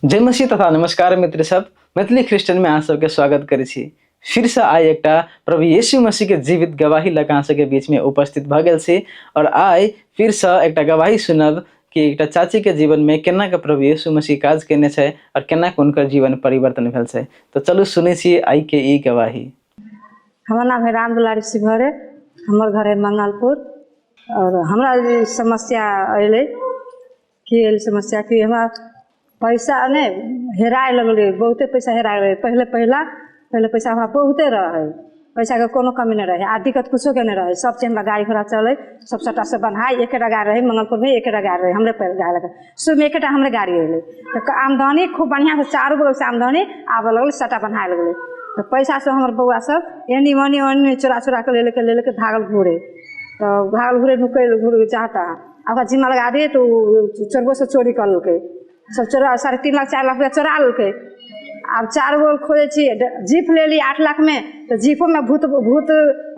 जय मसीह तथा नमस्कार मित्र सब, मैथिली क्रिश्चियन में अहाँ सबके स्वागत करै छी। फिरसँ आइ एकटा प्रभु यीशु मसीह के जीवित गवाही लऽ कऽ अहाँ सबके बीच में उपस्थित भऽ गेल छी और आइ फिरसँ एकटा गवाही सुनब कि एकटा चाची के जीवन में केना के प्रभु यीशु मसीह काज केने छै और केना के हुनकर जीवन परिवर्तन भेल छै। तऽ चलू सुनै छी आइ के ई गवाही। हमर नाम है राम दुलारी शिवहरे, हमर घर है मंगलपुर और हमरा जे समस्या अयलै की एल समस्या कि हमरा पैसा नहि हेराय लगलै, बहुते पैसा हेराय लगलै। पहिले पहिला पहिले पैसा हमरा बहुते रहै, पैसाके कोनो कमी नहि रहै आ दिक्कत किछोके नहि रहै। सब चीज हमरा गाड़ी घोड़ा चलै, सब सबटा से बन्हाइ। एकेटा गाड़ी रहै मंगलपुरमे, एकेटा गाड़ी रहै हमरे। पहिले गाड़ी लगे शुरूमे एकेटा हमरे गाड़ी अयलै तऽ आमदनी खूब बढ़िआँसँ चारू बगलसँ आमदनी आबऽ लगलै, सबटा बन्हाय लगलै। तऽ पैसा सब हमर बौआ सब एनी ओनी ओनी चोरा चोरा कऽ ले लेके ले लेके भागल घूरे, तऽ भागल घूरे नुकैल घूरे जहाँ तहाँ। आ ओकरा जिम्मा लगा दियै तऽ ओ चोरबो सब चोरी कऽ लेलकै, सब चोरा 3.5 लाख 4 लाख रुपैआ चोरा लेलकै। आब चारू बगल खोजै छियै। जीप लेली 8 लाखमे तऽ जीपोमे भूत भूत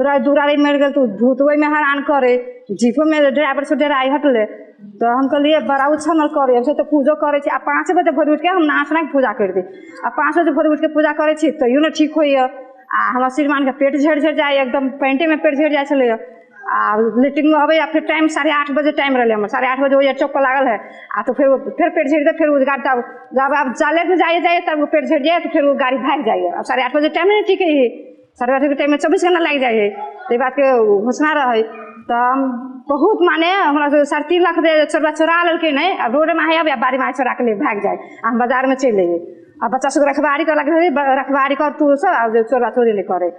रहै, दुरारी मरि गेल तऽ भूत ओहिमे हरान करै, जीपोमे ड्राइवर सब डराइ हटलै। तऽ हम कहलियै बड़ा उछल करै हमसब तऽ पूजो करै छी आ 5 बजे भोरे उठिके हम नहा सोना कऽ पूजा करि दी आ 5 बजे भोरे उठिके पूजा करै छी तैयो नहि ठीक होइए। आ हमर श्रीमानके पेट झड़ि झड़ि जाइए, एकदम पैंटेमे पेट झड़ि जाइ छलैए। आ लेट्रिनमे अबैए फेर टाइम 8:30 बजे टाइम रहलै हमर, 8:30 बजे ओहि चौकपर लागल है आ तऽ फेर फेर पेट झड़ि जाइ, फेर ओ गाड़ी तब जब आब जालेमे जाइए जाइए तब पेट झड़ि जाइए तऽ फेर ओ गाड़ी भागि जाइए। आब 8:30 बजे टाइम नहि टिकै हइ, 8:30 के टाइममे 24 घंटा लागि जाइ हइ, ताहि बातके घोषणा रहै। तऽ हम बहुत माने हमरा 3.5 लाख चोरबा चोरा लेलकै। नहि आब रोडमे आइ आबै बाड़ीमे आइ चोरा के ले भागि जाइ आ हम बाजारमे चलि अइयै। आ बच्चा सबके रखबारी करऽ लागलै, रखबारी कर तू सब आ चोरबा चोरी नहि करै।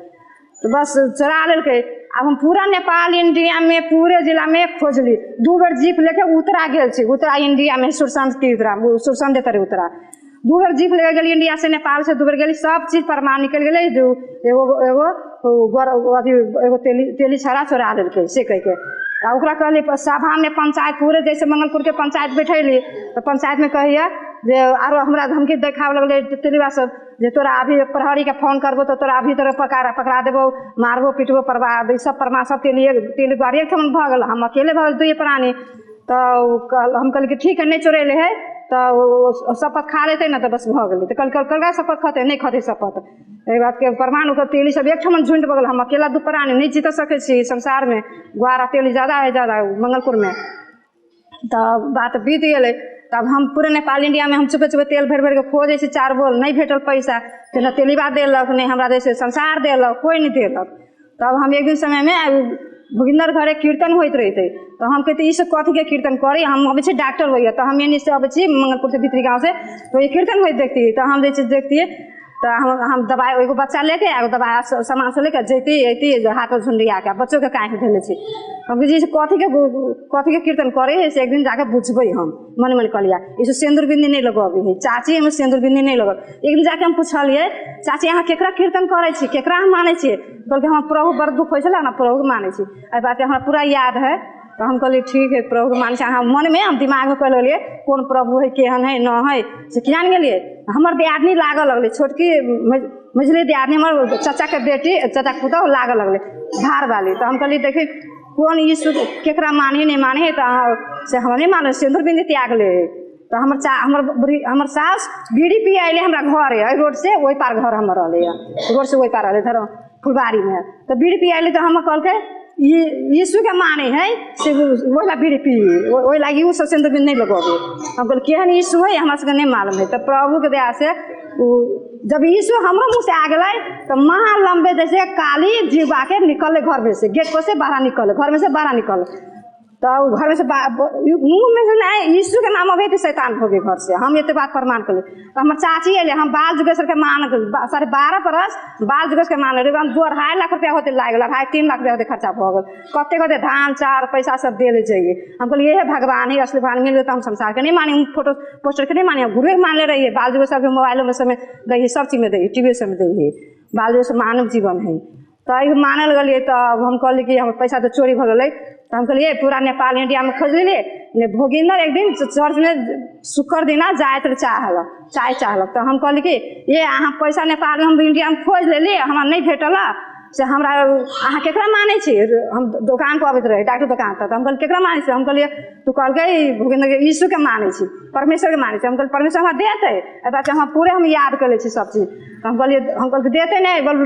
तऽ बस चोरा लेलकै। आब हम पूरा नेपाल इंडियामे पूरे जिलामे खोजली, 2 बेर जीप लेके उतरा गेल छी, उतरा इंडियामे सुरसंड की उतरा सुरसंड तरे उतरा 2 बेर जीप लेके गेली इंडिया से नेपाल से 2 बेर गेली, सब चीज प्रमाण निकलि गेलै। जो एगो एगो अथी एगो तेली तेली छड़ा चोरा लेलकै से कहिके आ ओकरा कहली सभामे पंचायत पूरे जैसे मंगलपुरके पंचायत बैठैली तऽ पंचायतमे कहैया जे आरो हमरा धमकी देखाबऽ लगलै तेलीबा सब जे तोरा अभी प्रहरीके फोन करबो तऽ तोरा अभी तोरा पकड़ा पकड़ा देबौ, मारबो पिटबो। परबा ई सब प्रमाण सब तेलिए तेली गाड़िए ठमन भऽ गेल, हम अकेले भऽ गेल दुइए प्राणी। तऽ हम कहलियै कि ठीक है, नहि चोरेले है तऽ ओ शपथ खा लेतै ने तऽ बस भऽ गेलै। तऽ कहलकै ककरा शपथ खतै, नहि खतै शपथ। एहि बातके प्रमाण ओकर तेली सब एक ठमन झुण्ड भऽ गेल, हम अकेला दू प्राणी नहि जीत सकै छी संसारमे। गुआर आ तेली जादा है जादा मंगलपुरमे। तऽ बात बीत गेलै। तब हम पूरे नेपाल इंडियामे हम चुपे चुपे तेल भरि भरिके खोजै छी चारि बोल, नहि भेटल पैसा। तऽ नहि तेलीबा देलक, नहि हमरा जैसे संसार देलक, कोइ नहि देलक। तब हम एक दिन समयमे भोगिन्दर घरे कीर्तन होइत रहितै तऽ हम कहितियै ई सब कथीके कीर्तन करी, हम अबै छी डॉक्टर होइए तऽ हम एन्नऽसँ अबै छी मंगलपुरसँ भीतरी गाँवसँ तऽ ई कीर्तन होइत देखतियै तऽ हम जे छै देखतियै तऽ हम दबाइ एगो बच्चा लेके एगो दबाइ सामान सब लेके जैती अयती हाथमे झुंडियाके बच्चोके काँखि धेने छी। हम कहै छी कथीके कथीके कीर्तन करै हइ से एक दिन जाके बुझबै। हम मने मने कहलियै ई सब सिन्दूर बिन्दी नहि लगबै हइ चाची, हम सिन्दूर बिन्दी नहि लगब। एक दिन जाके हम पुछलियै चाची अहाँ केकरा कीर्तन करै छी, केकरा अहाँ मानै छियै? कहलकै हमरा प्रभु बड़ दुःख होइ छलै हमरा प्रभुके मानै छी। एहि बातके हमरा पूरा याद हइ। तऽ हम कहलियै ठीक हइ प्रभुके मानै छी अहाँ। मनमे हम दिमागमे कहि लगलियै कोन प्रभु हइ केहन हइ न हइ से किया नहि गेलियै। हमर दियादनी लागऽ लगलै, छोटकी मझिली दियादनी हमर चाचाके बेटी चाचाके पुतहु लागऽ लगलै धारवाली। तऽ हम कहलियै देखी कोन यीशु केकरा मानै नहि मानै हइ तऽ से हमरा नहि मानै सिन्दूर बिन्दी त्याग ले हइ। तऽ हमर चा हमर बुढ़ी हमर साउस बीड़ी पिए अयलै हमरा घरे, एहि रोडसँ ओहि पार घर हमर रहलैए, रोडसँ ओहि पार रहलै धर फुलबारीमे। तऽ बीड़ी पिए अयलै तऽ हमर कहलकै ई यीशुके मानै हइ से ओहि ला बीड़ी पी, ओहि लागि ओ सब सिन्दूर बिन्दी नहि लगबै। हम कहलियै केहन यीशु हइ हमरा सबके नहि मालूम हइ। तऽ प्रभुके दयासँ ओ जब यीशु हमरो मुँहसँ आ गेलै तऽ महा लम्बे जैसे काली जीवाके निकललै घरमे से, गेट पर से बाहर निकललै, घरमे से बाहर निकललै। तऽ ओ घरमे से मुँहमे से नहि यीशुके नाम अबै तऽ शैतान भगे घर से। हम एते बात प्रमाण केलियै तऽ हमर चाची अयलै। हम बाल जुगेसरके मान 12.5 बरस बाल जुगेसरके मान रही। हम 2-2.5 लाख रुपया होते लागि गेल, 2.5-3 लाख रुपया होते खर्चा भऽ गेल, कते कते धान चाउर पैसा सब देले जइयै। हम कहलियै इहे भगवान है असली भगवान मिल गेल तऽ हम संसारके नहि मानी, हम फोटो पोस्टरके नहि मानी, हम गुरुएके मानले रहियै। बाल जुगेसरके मोबाइलोमे सबमे दै हइ, सब चीजमे दै हइ, टी वी सबमे दै हइ, बाल जुगेसर मानव जीवन है। तऽ एहि मानल गेलियै। तऽ हम कहलियै कि हमर पैसा तऽ चोरी भऽ गेलै। तऽ हम कहलियै पूरा नेपाल इंडियामे खोजि लेलियै ने। भोगिन्दर एक दिन चर्चमे शुक्र दिना जाइत रहै चाय चाहलक। तऽ हम कहलियै कि ये अहाँ पैसा नेपालमे हम इंडियामे खोजि लेली, हमरा नहि भेटल। से हमरा अहाँ केकरा मानै छी? हम दोकान पर अबैत रही, डॉक्टर दोकान पर, तऽ हम कहलियै केकरा मानै छी? हम कहलियै, तू कहलकै भूपेन्द्र यीशुके मानै छी, परमेश्वरके मानै छी। हम कहलियै परमेश्वर हमरा देतै? एहि बात हम पूरे हम याद कऽ लै छी सब चीज। तऽ हम कहलियै, हम कहलियै देतै नहि, बोल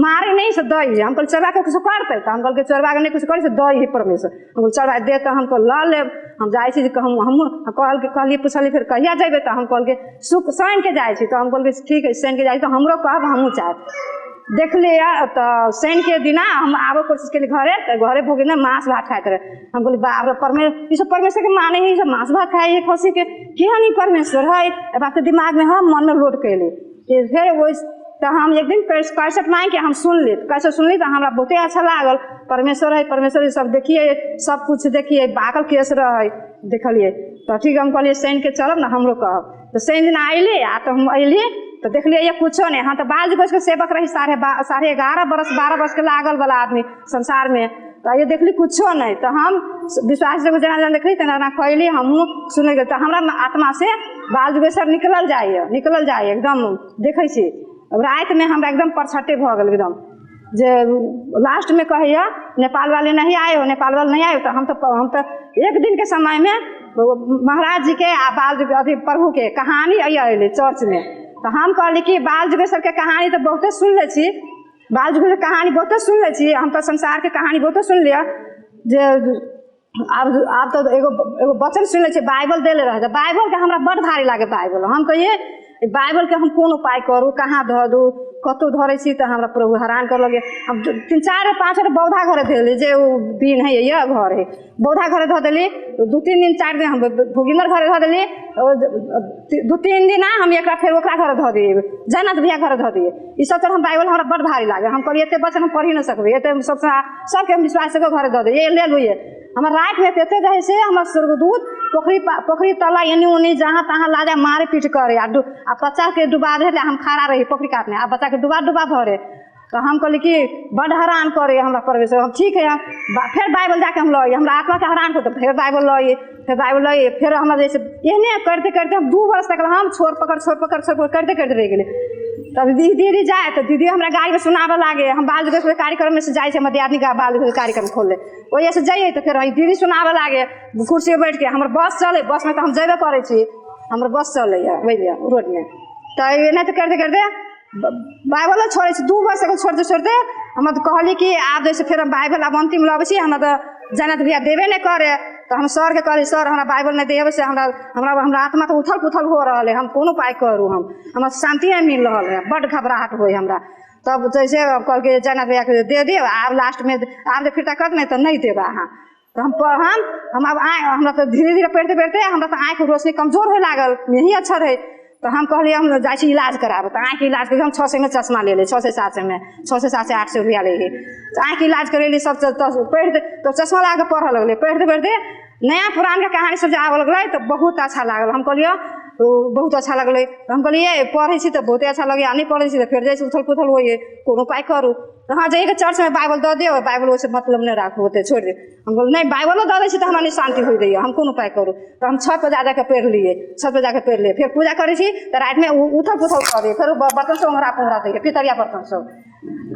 मारै नहि से दै है। हम कहलियै चोरबाके किछु करतै? तऽ हम कहलियै चोरबाके नहि किछु करै से दै है परमेश्वर। हम कहलियै चोरबा देत तऽ हम लऽ लेब। हम जाइ छी हम हमहूँ कहलकै, कहलियै, पुछलियै फेर कहिया जेबै? तऽ हम कहलकै शुक्र शनिके जाइ छी। तऽ हम कहलियै ठीक है, शनिके जाइ छी तऽ हमरो कहब, हमहूँ जायब। देखलियै तऽ शनिके दिना हम आबऽ कोशिश केली घरे, तऽ घरे भोगे ने माँस भात खाइत रहै। हम कहली बाप रे, परमे ई सब परमेश्वरके मानै है, ई सब माँस भात खाइ है खसीके, केहन ई परमेश्वर है? एहि बातके दिमागमे हम मनमे लोड कयली। फेर ओहि तऽ हम एक दिन कैसेट माँगिके हम सुनली। कैसेट सुनली तऽ हमरा बहुते अच्छा लागल। परमेश्वर है, परमेश्वर ई सब देखियै, सब कुछ देखियै, बाकल केस रहै देखलियै। तऽ ठीक, हम कहलियै शनिके चलब ने, हमरो कहब। तऽ शनि दिन अयली आ तऽ हम अयली तऽ देखलियै ये कुछो नहि। हम तऽ बाल के सेवक रही, 11.5 बरस 12 बरसके लागल वाला आदमी संसारमे। तऽ ये देखली कुछो नहि। तऽ हम विश्वास जेना जेना देखली तेना तेना कैली, हमहूँ सुनै गेली। तऽ हमरा आत्मा से बाल जुगेसर निकलल जाइए, निकलल जाइए एकदम देखै छी। रातिमे हमरा एकदम परछटे भऽ गेल एकदम, जे लास्टमे कहैए नेपाल वाले नहीं आए हो, नेपाल वाले नहीं आए हो। तऽ हम तऽ एक दिनके समयमे महाराज जीके आ बाल अथी प्रभुके कहानी अयलै चर्चमे। तऽ हम कहली कि बाल जुगेसरके कहानी तऽ बहुते सुनले छी, बाल जुगेसरके कहानी बहुते सुनले छी, हम तऽ संसारके कहानी बहुते सुनलियै, जे आब आब तऽ एगो एगो वचन सुनले छियै, बाइबल देले रहै। तऽ बाइबलके हमरा बड्ड भारी लागै बाइबल। हम कहियै बाइबलके हम कोन उपाय करू, कहाँ धऽ दू? कतहु धरै छी तऽ हमरा प्रभु हैरान करऽ लगैए। हम 3, 4, 5 गोटे बौधा घरे धऽ देली, जे ओ दिन हइ यऽ घर हइ, बौधा घरे धऽ देली। 2, 3 दिन, 4 दिन हम भोगिन्दर घरे धऽ देली। 2, 3 दिना हम एकरा फेर ओकरा घरे धऽ दियै, जयनाथ भैया घरे धऽ दियै। ई सब तरह हम बाइबल हमरा बड्ड भारी लागै। हम कहलियै एते वचन हम पढ़ि नहि सकबै, एते सबसँ सबके हम विश्वास कऽ घरे धऽ दियै, ले लू। हमर रातिमे तऽ एते रहै से हमर स्वर्गदूत पोखरि पोखरि तला एनी ओनी जहाँ तहाँ ला जाय मारे पीट करे आ बच्चाके डुबा दे। हम खड़ा रही पोखरि कातमे आ बच्चाके डुबा डुबा भरे। तऽ हम कहली कि बड्ड हैरान करे हमरा परमेश्वर। हम ठीक है, फेर बाइबल जाके हम लऽ, हमरा आत्माके हैरान कर, तऽ फेर बाइबल लऽ, फेर बाइबल लऽ, फेर हमरा जैसे एहने करते करते हम 2 वर्ष तक हम छोड़ पकड़, छोड़ पकड़, छोड़ पकड़ करते करते रहि गेली। तब दीदी दीदी जाए तऽ दीदी हमरा गाड़ीमे सुनाबऽ लागे। हम बाल जुगेश्वर कार्यक्रममे से जाइ छै, हमर दियादनी बाल जुगेश्वर कार्यक्रम खोलले, ओहिसँ जइयै तऽ फेर दीदी सुनाबऽ लागे कुर्सी पर बैठके। हमर बस चलै, बसमे तऽ हम जेबे करै छी, हमर बस चलैए ओहिमे रोडमे। तऽ एनाहिते करते करते बाइबलो छोड़ै छी। 2 वर्ष तक छोड़ते छोड़ते हम तऽ कहली कि आब जैसे फेर हम बाइबल आब अन्तिम लबै छी, हमरा तऽ जनत भैया देबे नहि करे। तऽ हम सरके कहली, सर, हमरा बाइबल नहि देबै से हमरा हमरा हमरा आत्मा तऽ उथल पुथल हो रहल है, हम कोन उपाय करू? हम हमरा शान्ति नहि मिल रहल है, बड्ड घबराहट होइ हमरा। तब जैसे कहलकै जनत भैयाके दे दियौ आब लास्टमे, आब जे फिरता करत नहि तऽ नहि देब अहाँ। तऽ हम हम हम आब हमरा तऽ धीरे धीरे पढ़िते पढ़िते हमरा तऽ आँखिके रोशनी कमजोर होइ लागल, यही अक्षर हइ। तऽ हम कहलियै हम जाइ छी इलाज कराबऽ। तऽ आँखिके इलाज कऽ हम 600मे चश्मा लेली, 600 700मे, 600 700 800 रुपैआ लै हइ। तऽ आँखिके इलाज करेली सब, तऽ पढ़िते तऽ चश्मा लगा कऽ पढ़ऽ लगलियै। पढ़िते पढ़िते नया पुरानके कहानी सब जे आबऽ लगलै तऽ बहुत अच्छा लागल। हम कहलियै ओ बहुत अच्छा लगलै। तऽ हम कहलियै पढ़ै छी तऽ बहुते अच्छा लगैए, आ नहि पढ़ै छी तऽ फेर जाइ छी उथल पुथल होइए, कोन उपाय करू? तऽ हँ, जइके चर्चमे बाइबल दऽ दियौ, बाइबल ओहिसँ मतलब नहि राखू, ओते छोड़ि दियौ। हम कहलियै नहि, बाइबलो दऽ दै छी तऽ हमरा नहि शान्ति होइ दैए, हम कोन उपाय करू? तऽ हम छत पर जा जाके पढ़ि लियै, छत पर जाके पढ़ि लियै। फेर पूजा करै छी तऽ रातिमे उथल पुथल करै, फेर बर्तन सब ओंघरा पोंघरा दैए, पितरिया बर्तन सब।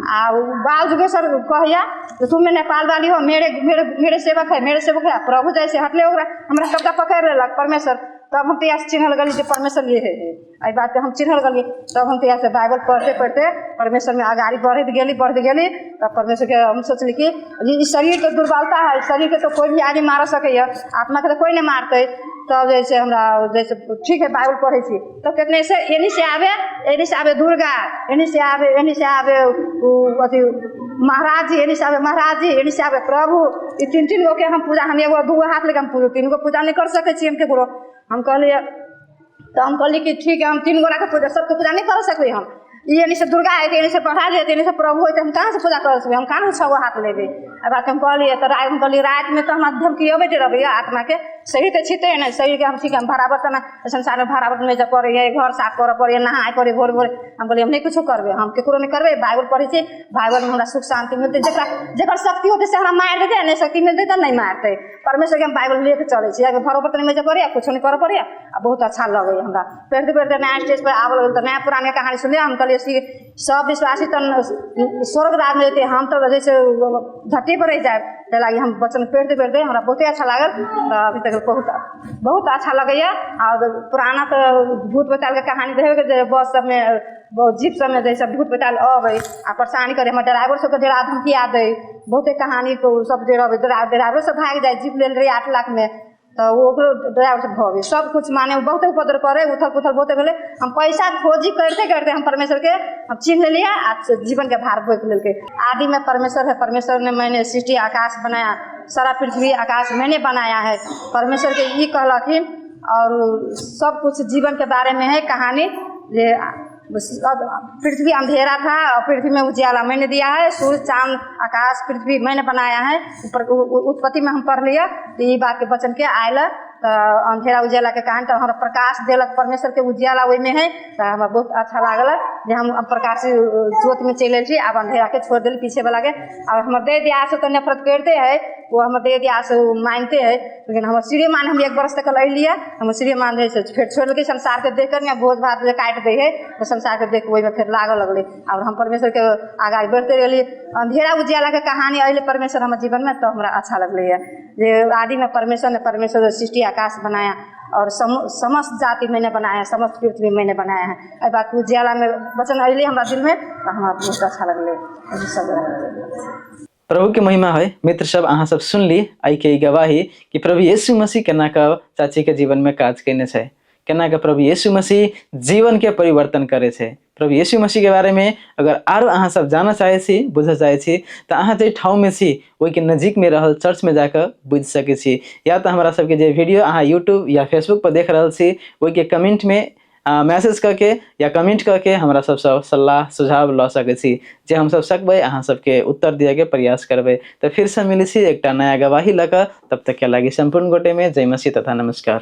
आ बाल जुगेश्वर कहैया तुम नेपाल वाली हो, मेरे मेरे मेरे सेवक है, मेरे सेवक है। प्रभु जैसे हटले ओकरा हमरा कब्जा पकड़ि लेलक परमेश्वर। तब हम तहिया से चिन्हल गेली जे परमेश्वर ये है। एहि बातके हम चिन्हल गेली। तब हम तहिया से बाइबल पढ़ते पढ़ते परमेश्वरमे अगाड़ी बढ़ैत गेली, बढ़ैत गेली। तब परमेश्वरके हम सोचली कि ई शरीरके दुर्बलता है, शरीरके तऽ कोइ भी आदमी मार सकैए, आत्माके तऽ कोइ नहि मारतै। तब जैसे हमरा जैसे ठीक है, बाइबल पढ़ै छी तब कितने से एनी से आवे, एनी से आवे दुर्गा, एनी से आवे, एनी से आवे उ अथी महाराज जी, एनी से आवे महाराज जी, एनी से आवे प्रभु। ई तीन तीन गो के हम पूजा, हम एगो दूगो हाथ लेके हम पूजा, तीन गो पूजा नहि कर सकै छी हम केकरो। हम कहलियै तऽ हम कहलियै कि ठीक है, हम तीन गोटाके पूजा, सबके पूजा नहि कर सकबै हम। ई एनी से दुर्गा हेतै, एनी से महाराज हेतै, एनी से प्रभु हेतै, हम कहाँ से पूजा कर सकबै? हम कहाँ से छओ गो हाथ लेबै? एहि बात हम कहलियै। तऽ राति हम कहलियै, रातिमे तऽ हमरा धमकी अबैत रहैए आत्माके। शरीर तऽ छितै नहि, शरीरके हम ठीक, हम भाड़ा बर्तन संसारमे भाड़ा बर्तन मेजऽ पड़ैए, घर साफ करऽ पड़ैए, नहाय पड़ैए भोर भोर। हम कहलियै हम नहि कुछो करबै, हम केकरो नहि करबै, बाइबल पढ़ै छी, बाइबलमे हमरा सुख शान्ति मिलतै। जकरा जकर शक्ति होतै से हमरा मारि देतै, नहि शक्ति मिलतै तऽ नहि मारतै। परमेश्वरके हम बाइबल लेके चलै छी, एहिमे भाड़ो बर्तन मेजऽ पड़ैए, कुछो नहि करऽ पड़ैए आ बहुत अच्छा लगैए हमरा। पढ़िते पढ़िते नया स्टेज पर आबऽ लगल तऽ नया पुराने कहानी सुनलियै। हम कहलियै कहलियै कि सब विश्वासी तऽ स्वर्ग राज्यमे जेतै, हम तऽ जैसे धरती पर रहि जायब। ताहि लागि हम वचन पढ़िते पढ़िते हमरा बहुते अच्छा लागल। तऽ अभी तक बहुत बहुत अच्छा लगैए। आओर पुराना तऽ भूत बैतालके कहानी तऽ हेबे करै, बस सबमे, जीप सबमे जैसे भूत बैताल अबै आ परेशानी करै, हमर ड्राइवर सबके डरा धमकिया दै। बहुते कहानी सब डराबै, ड्राइवरो सब भागि जाइ। जीप लेल रहियै 8 लाखमे तऽ ओकरो ड्राइवर सब भऽ गेल सब कुछ, माने बहुते उपद्रव करै, उथल पुथल बहुते भेलै। हम पैसा खोजी करिते करिते हम परमेश्वरके हम चिन्ह लेलियै आ जीवनके भार बोकि लेलकै। आदि में परमेश्वर है, परमेश्वर ने मैंने सृष्टि आकाश बनाया, सारा पृथ्वी आकाश मैंने बनाया है। परमेश्वरके ई कहलखिन। और सब कुछ जीवन के बारे में है कहानी जे अब पृथ्वी अंधेरा था और पृथ्वी में उजियाला मैंने दिया है, सूर्य चांद आकाश पृथ्वी मैंने बनाया है। ऊपर उत्पत्ति में हम पढ़ लिया तो ई बात के वचन के आयल तऽ अंधेरा उजियाला के कहानी। तऽ हमरा प्रकाश देलक परमेश्वर के उजियाला ओहिमे है। तऽ हमरा बहुत अच्छा लागल जे हम प्रकाश ज्योतिमे चलि आयल छी, आब अंधेरा के छोड़ि देली पीछे वाला के। और हमर दे दिया से तऽ नफरत करिते है, वो हमर दे दिया से ओ मानते है, लेकिन हमर श्रीमान हम 1 बरस तक अयलियै, हमर श्रीमान जे है से फेर छोड़ि देलकै। संसारके देख कर ने भोज भात जे काटि दै है तऽ संसारके देख ओहिमे फेर लागऽ लगलै। आओर हम परमेश्वरके आगाँ बढ़िते गेलियै। अंधेरा उजियालाके कहानी अयलै परमेश्वर हमर जीवनमे तऽ हमरा अच्छा लगलैए जे आदिमे परमेश्वर ने परमेश्वर सृष्टि आकाश बनाया और समस्त जाति मैंने बनाया है, समस्त पृथ्वी मैंने बनाया है। एहि बात उजियालामे वचन अयलै हमरा दिलमे तऽ हमरा बहुत अच्छा लगलै। सब प्रभु के महिमा है। मित्र सब, अहाँ सब सुनली आइ के ई गवाही कि प्रभु यीशु मसीह केना कऽ चाची के जीवन में काज केने छै, केना कऽ प्रभु यीशु मसीह जीवन के परिवर्तन करे छै। प्रभु यीशु मसीह के बारे में अगर आरो अहाँ सब जानऽ चाहै छी, बुझऽ चाहै छी, तऽ अहाँ जाहि ठाउँ में छी ओहिके नजीक में रहल चर्च में जाकऽ बुझि सकै छी, या तऽ हमरा सबके जे वीडियो अहाँ यूट्यूब या फेसबुक पर देख रहल छी ओहिके कमेंट में मैसेज कऽ के या कमेंट कऽ के हमरा सबसँ सलाह सुझाव लऽ सकै छी, जे हमसब सकबै अहाँ सबके उत्तर दिअके प्रयास करबै। तऽ फिरसँ मिलै छी एकटा नया गवाही लऽ कऽ, तब तक के लागि सम्पूर्ण गोटे में जय मसीह तथा नमस्कार।